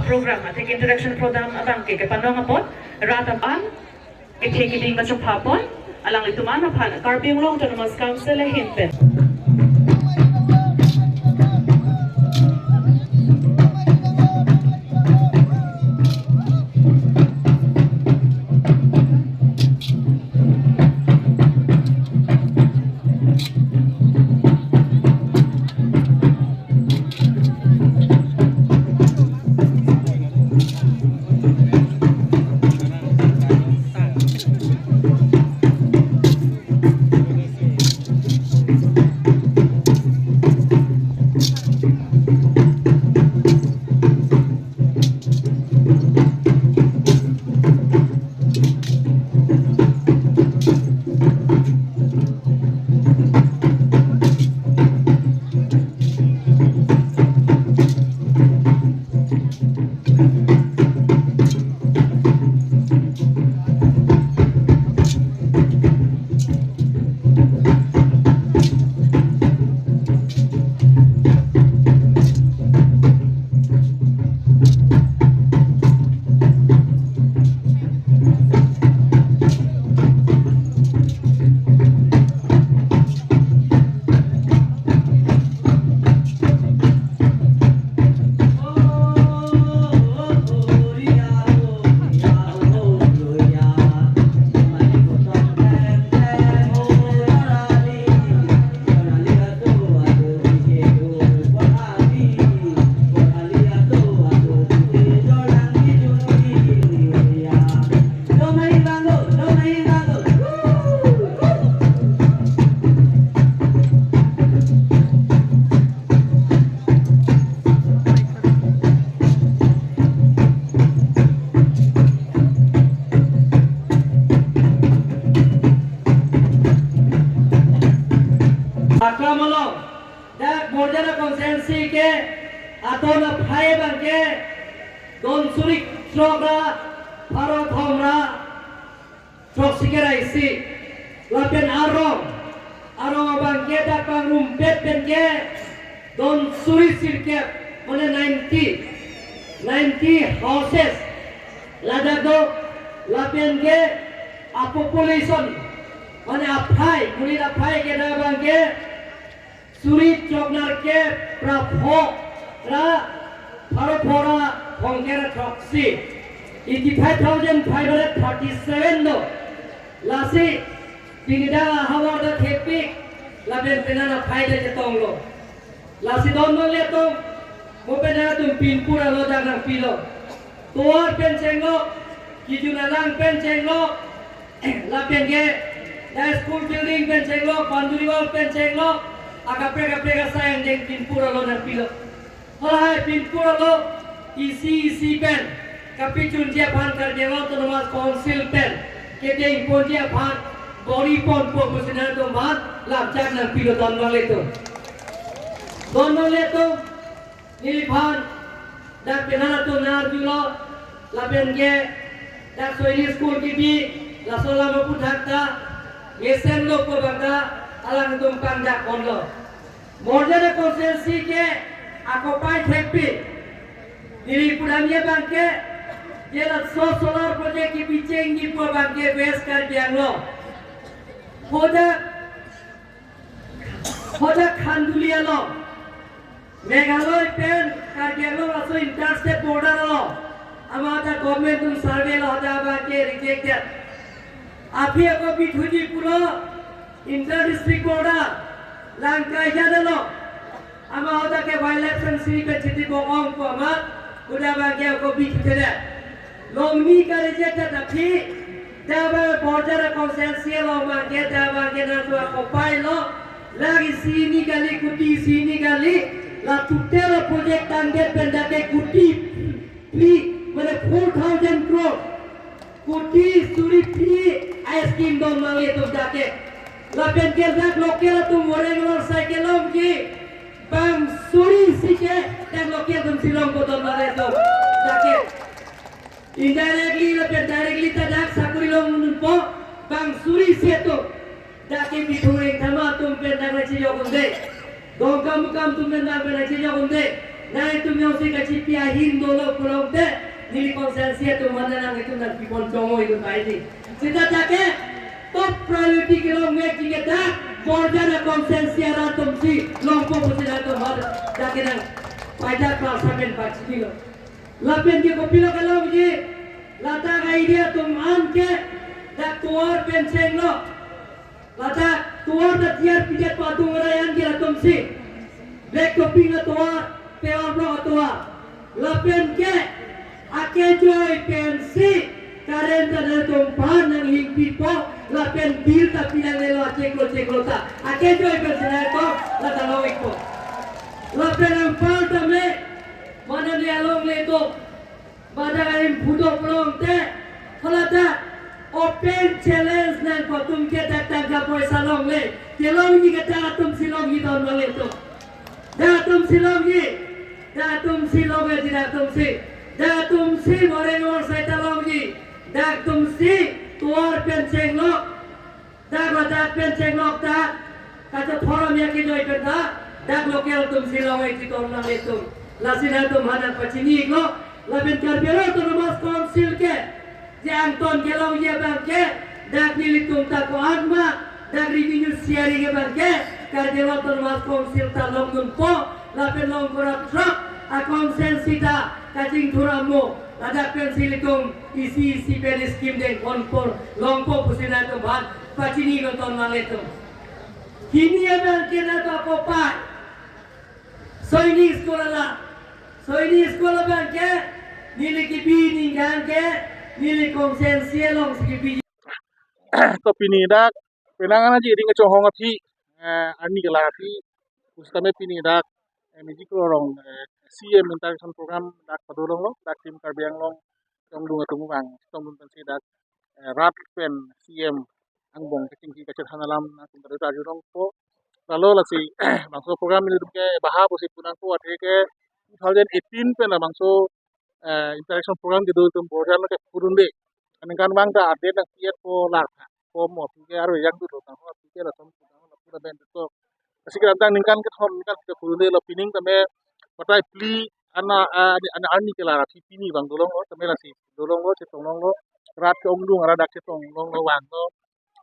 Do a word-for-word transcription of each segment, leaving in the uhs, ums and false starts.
Program atheke introduction program abangke kepanong apot rat aban kethe keding kachopha pon alanglitum an aphan Karbi Anglong Autonomous Council ahin pen. Aklam along, dak Borjara constituency ke aton aphai abangke don suri throk ra pharo thom ra throksi kre ra isi. Lapen arong, arong abangke dak pangrumpet pen ke don suri sirkep, mane ninety, ninety houses ladak do. Lapen ke a population, mane aphai, monit aphai ke dak abangke suri throk nerkep ra pho ra pharo pho ra thomkep ra throksi, eighty five thousand five hundred thirty seven do. Lasi pini dak ahavar ta thekpik, lapen penang aphai ta chetonglo. Lasi don don le atum, mo penang atum pinpur alo dak nangpilo. Tovar pen chenglok, kejun alang pen chenglok, lapen ke dak school building pen chenglok, boundary wall pen chenglok, akaprek kaprek asai angdeng pinpur alo nangpilo. Halahai pinpur alo isi isi pen kapachunji aphan Karbi Anglong Autonomous Council pen kedeng ponji aphan bor-i ponpo pusi nangtum aphan lamchak nangpilo don don le atum. Don don le atum, neliphan dak penang atum nang-arjulo, lapen ke dak Sainik School kebi, laso alam aphuthak ta mesenlo pu abang ta alangtum pangdak ponlo. Borjara constituency ke akopai thekpik. Neli pudamji abangke, je laso solar project kebi chengji pu abangke West Karbi Anglong. Hoda, hoda Khanduli along, Meghalaya pen Karbi Anglong laso interstate border along, amat ta government atum survey lo, hoda abangke rejected. Aphi ako bithuji pulo inter district border, Langkaijat along. Amat hoda ke wildlife sanctuary pen chiti bong-ong pu amat, hoda abangke ako bithuthedet. Longni ka rejected aphi, dak abang Borjara constituency along abangke, dak abangke nangtum akopai lo, lakh isi hini kali, kuti isi hini kali, la total project tangdet pen dak ke kuti phli, mane four thousand crore. Kuti suri phli a-scheme don nangle atum dak ke. Lapen ke dak local atum Warangal side kelongji bang suri isi ke dak local atum si longpo don nangle atum dak ke. Indirectly lapen directly ta dak sakori longpo bang suri isi atum. Dak ke Bithung Rengthama atum pen dak nangchejok un-e. Dongkamukam atum pen dak pen nangchejok un-e. Nangtum jongsi kachipi ahin dolo pulote, neli constituency atum mana nangtum nangpipon chongoi dun pai di. Seta ta ke top priority kelong me kike ta Borjan a constituency arat atumsi longpo pusi nangtum har ta ke nang pai ta klar samen pachinilo. Lapen ke kopilo kelongji, lata ka idea atum an ke dak tovar pen chenglo. Ladak tovar ta tiar pidet patung rayan ke atumsi. Black topping atovar, pure block atovar. Lapen ke akejoi pensi current ta nangtum aphan nanghingpipo, lapen bill ta pinanglelo achiklo chiklo ta. Akejoi pensi nangtum lata long-ikpo. Lapen anpar tame, mana ne along leto. Badak arim phudo pulote, hala ta open challenge nangpo atum ke dak tangka poisa longle. Kelongji ke dak atumsi longji ton longle to. Dak atumsi longji. Dak atumsi longji, dak atumsi. Dak atumsi moreng or saita longji. Dak atumsi tovar pen chenglo. Dak ladak pen chenglok ta, kachothor amya kejoi pen ta, dak local atumsi long-e chiton nang itum. Lasi nangtum aphan nangpachini-iklo, lapen Karbi Anglong Autonomous Council ke, je angton kelongji abang ke, dak nelitum ta ko-an ma, dak revenue sharing abang ke, Karbi Anglong Autonomous Council ta longdunpo, lapen long kurap throk, a constituency ta, kachingthur amo, ladak pensi ilitum, isi isi pen scheme dengponpo, longpo pusi nangtum aphan, pachini nonton nang itum. Hini abang ke nangtum akopai. Sainik school alam. Sainik school abang ke neli kebi ningkan ke neli constituency alongsi kebi. To pini dak penang anaji ring kachonghong aphi, eh, arni kelang aphi, pusitame pini dak, eh, Meji Krongrong, eh, C M interaction program dak padolonglo, dak Team Karbi Anglong, Karbi Anglong atum abang, tongdun pensi dak, eh, rat pen C M angbong kachingki kachethan alam, nangtum ta arjulongpo. Lalo lasi, bangso program ilitum ke baha pusi punangpo athe ke two thousand eighteen pen labangso, eh, interaction program kedo itum Borjan ke kurunde. Aningkanvang ta update nangpi-etpo lar pha. Kom mo aphi ke aro yang dulu tang ho aphi ke latum tang ho lapu laben to. Lasi ke antang ningkan kethom ningkan ke kurunde lo pining tame batai phli ana, ah, ani, ani, arni kelang aphi pini abang dolonglo, tame lasi dolonglo, chetonglonglo, rat ke-ongdung arat dak chetonglonglo vanglo,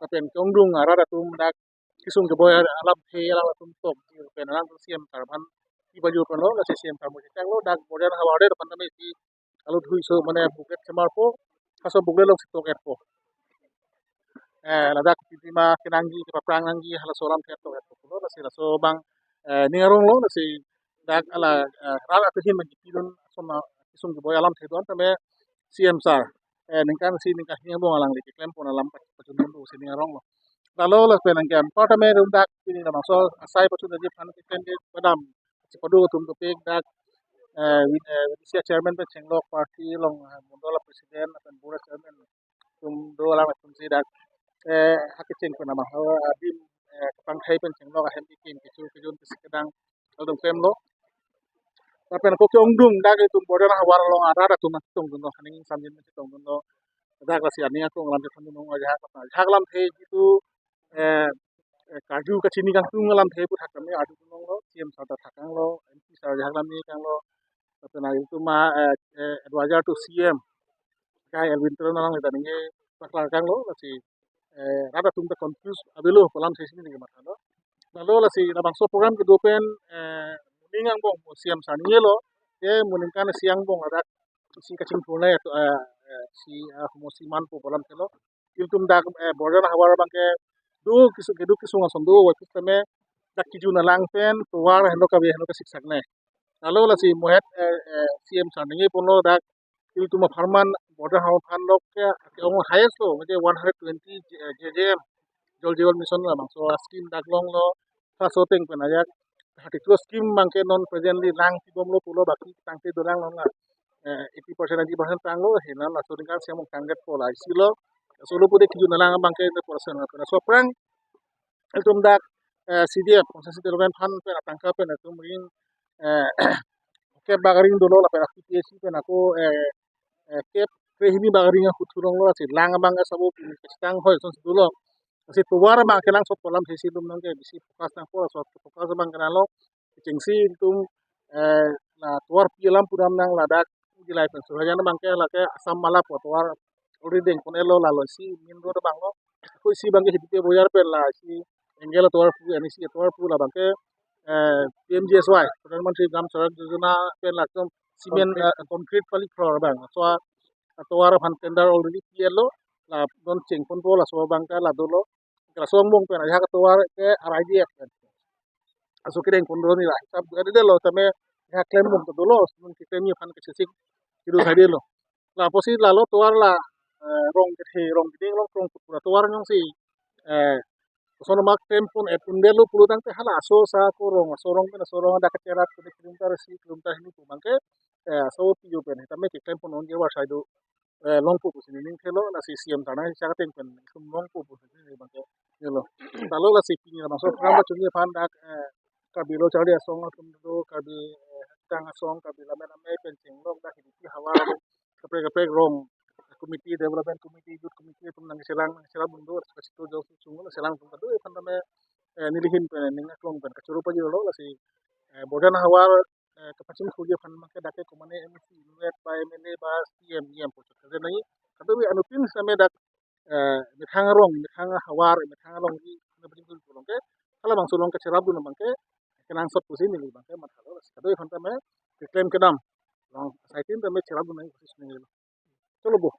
lapen ke-ongdung arat atum dak kesung keboi alamthe alam atum tong, lapen alang C M sir aphan, iba jur aphanlo, lasi C M sir mo chechanglo, dak Borjan havar det aphan tame si, alut hui so mane booklet chemarpo, halaso booklet alongsi tok-etpo. Eh, ladak pipima kenangji, kepaprang nangji, halaso alamthe tok-etpo pulo, lasi laso abang, eh, ning aronglo, lasi dak ala, eh, rat atum ahin mangji pidun, asoma kesung keboi alamthe do-an tame C M sir, eh, ningkan isi ningkan hini angbong alangli keklempon alam pachun dun pusi ning aronglo. Lalo lapen anke anpar tame rum dak pini labangso asai pachunji aphan keklem ke padam chepado atum topik dak, eh, win, eh, V D C chairman pen chenglok party along, eh, mondol president lapen board chairman atum do alam atumsi dak, eh, hakecheng pen ama ho adim, eh, kepangthai pen chenglok ahem kekim kecho kejun kisi kedang atum klemlo. Lapen ako ke-ongdung dak itum Borjan havar along arat atum chetongdunlo, haning samjin chetongdunlo. Dak lasi ani ako alam chetongdunlo, ajahak alamthe jitu, eh, eh, karju kachini kangtung alamthe pu thak tame arjudunlo, C M sir ta thakanglo, M P sir ajahak alam ni kanglo, lapen itum ma, eh, eh, advisor to C M, kai Elwin Teron along ita ningje paklar kanglo, lasi, eh, rat atum ta confuse avelo pu alam sesi ningje mathalo. Lalo lasi labangso program kedo pen, eh, moning angbong C M sir ningjelo, ke moning kan si angbong ladak si kachingthur nai, eh, eh, si, eh, homosi manpo pu alam thelo. Ilitum dak, eh, Borjan havar abang ke do kesung, kedo kesung ason do, wakis tame dak kejun alang pen tovar henlo kave henlo kasiksak nai. Lalo lasi mohet, eh, eh, C M sir ningjeponlo dak ilitum apharman Borjan havar aphan lok ke, ke-ong highest lo, mate one hundred twenty J-, eh, J J M, Jal Jeevan Mission labangso scheme dak longlo, halaso ateng pen ajak thirty-two scheme abang ke non presently langpibomlo pulo, baki tangte dolang non la, eh, eighty percent, ninety percent tanglo, hena laso ningkan siamung tangdet po la isi lo, solo pude kejun alang abang ke percent la pura soprang, itum dak, eh, C D F, Constituency Development Fund pen atangka pen itum ring, eh, kep bagaring dolo lapen P P A C pen ako, eh, eh, kep krehini bagaring ahut thulonglo, lasi lang abang ke sabo pini kachethang hoi son si dolo. Lasi tovar abang kelang sot pu alam sesi ilitum nang ke bisi focus nangpo, sot focus abang ke nalo, kechengsi itum, eh, la tovar pi alam pu dam nang, ladak di lai pen surhajan abang ke lake Assam Mala pu tovar already dengpon-etlo, lalo si main road abang lo. Ako isi abang ke Hidipi Bojar pen lasi Engel atovar pu, N E C atovar pu, labang ke eh, P M G S Y, Pradhan Mantri Gram Sadak Yojana pen latum cement, eh, concrete palik floor abang. So atovar aphan tender already pi-etlo, la don chengponpo, laso abang ke la dolo. Laso angbong pen ajahak atovar ke R I D F pen. Laso kedengpon dolo, neli la hisap dun-edetlo, tame ajahak klembom ta dolo, non keklemji aphan ke chesik kedo saidetlo. La apotsi lalo tovar la, eh, rong kethe, rong keding, rong krong pura tovar jongsi, eh, koson ma klempon-et un-edetlo pulo tangte, hala aso aso ako rong, aso rong pen aso rong adak kacherap kede kilometer isi, kilometer hini pu abang ke, eh, aso P O pen tame keklempon unji avarsai do, eh, longpo pusi neli ning thelo, lasi C M tana si chak ateng pen sum longpo pusi neli abang ke thelo. Lalo lasi pini labangso program pachunji aphan dak, eh, Karbi Lo Charli Asong atum do, Karbi, eh, Hangtang Asong, Karbi Lammet Amei pen chenglok dak Hidipi havar kaprek kaprek rong committee, development committee, youth committee atum nangchelang, nangcherapdun do, kachito jok sung nangchelang atum kado-an aphan tame, eh, neli ahin pen ning aklong pen kachoro pajirlo, lasi, eh, Bojan havar, eh, kapachingthurji aphan abang ke dak ke komane M A C, invited by M L A ba C M, E M pu chot kade nai, kado-an anuttin sitame dak, eh, methang arong, methang ahavar, methang alongri, kapachingthur pulo ke, halabangso along kacherapdun abang ke kenangsot pusi neli abang ke mathalo, lasi kado-an aphan tame keklem kedam along asaitin tame cherapdun nangji pusi neli lo. Cholo bo.